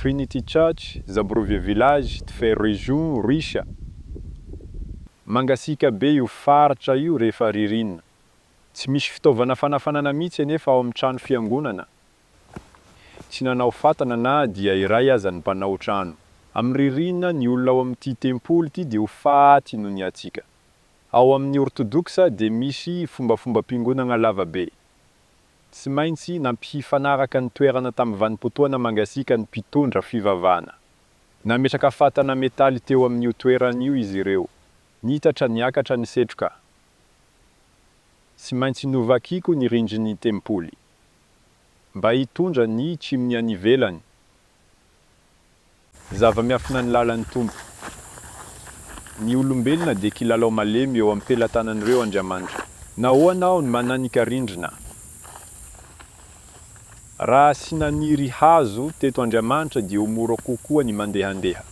Trinity Church, Zabrovye Village, Tver Region, Russia. Mangasiaka be io faritra io rehefa ririnina. Tsy misy fitaovana fanafanana mihitsy anefa ao amin'ny trano fiangonana. Tsy nanao fatana na dia iray aza ny mpanao trano. Amin'ny ririnina, ny olona ao amin'ity tempoly ity dia ho faty noho ny hatsiaka. Ao amin'ny Ortodoksa dia misy fombafombam-piangonana lava be. Tsy maintsy nampifanaraka ny toerana tamin'ny vanim-potoana mangasiaka ny mpitondra fivavahana. Nametraka fatana metaly teo amin'io toerana io izy ireo. Niitatra niakatra ny setroka. Tsy maintsy novakiko ny rindrin'ny tempoly mba hitondra ny chimney any ivelany. Zava-miafina ny lalan'ny Tompo. Ny olombelona dia kilalao malemy eo am-pelatanan'ireo andriamanitra. Nahoana aho no mananika rindrina? Raha sy naniry hazo teto Andriamanitra dia ho mora kokoa ny mandehandeha.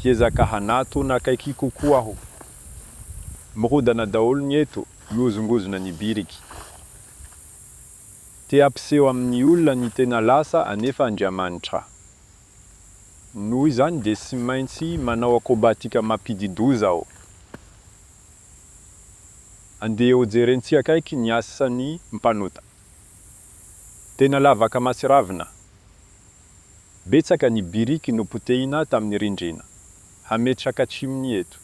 Hiezaka hanatona akaiky kokoa aho. Mirodana daholo ny eto, mihozongozona ny biriky. Te hampiseho amin'ny olona ny tena lasa anefa Andriamanitra. Noho izany dia sy maintsy manao akrobatika mampidi-doza aho. Andeha hojerentsika akaiky ny asan'ny mpanota. Tena lavaka mahatsiravina. Betsaka ny biriky nopotehina tamin'ny rindrina. Hametraka chimney eto.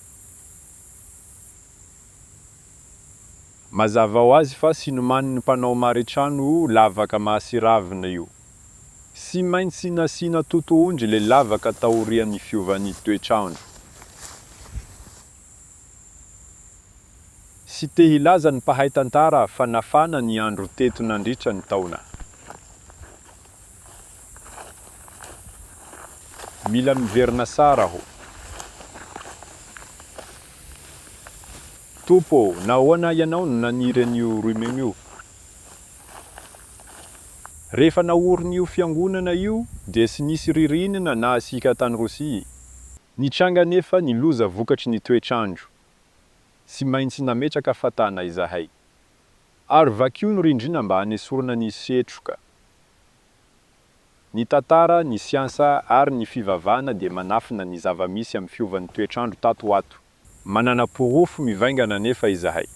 Mazava ho azy fa sy nomanin'ny mpanao maritrano io lavaka mahatsiravina io. Sy maintsy nasiana totohondry ilay lavaka taorian'ny fiovan'ny toetr'andro. Sy te hilaza ny mpahay tantara fa nafana ny andro teto nandritra ny taona. Mila miverina sara aho. Tompo ô, nahoana Ianao no naniry an'io rhume io? Rehefa naorina io fiangonana io dia tsy nisy ririnina na hatsiaka tany Rosia. Nitranga anefa ny loza vokatry ny toetr'andro. Tsy maintsy nametraka fatana izahay. Ary vakio ny rindrina mba hanesorana ny setroka. Ny tantara, ny siansa ary ny fivavahana dia manafina ny zava-misy amin'ny fiovan'ny toetr'andro tato ho ato. Manana porofo mivaingana anefa izahay.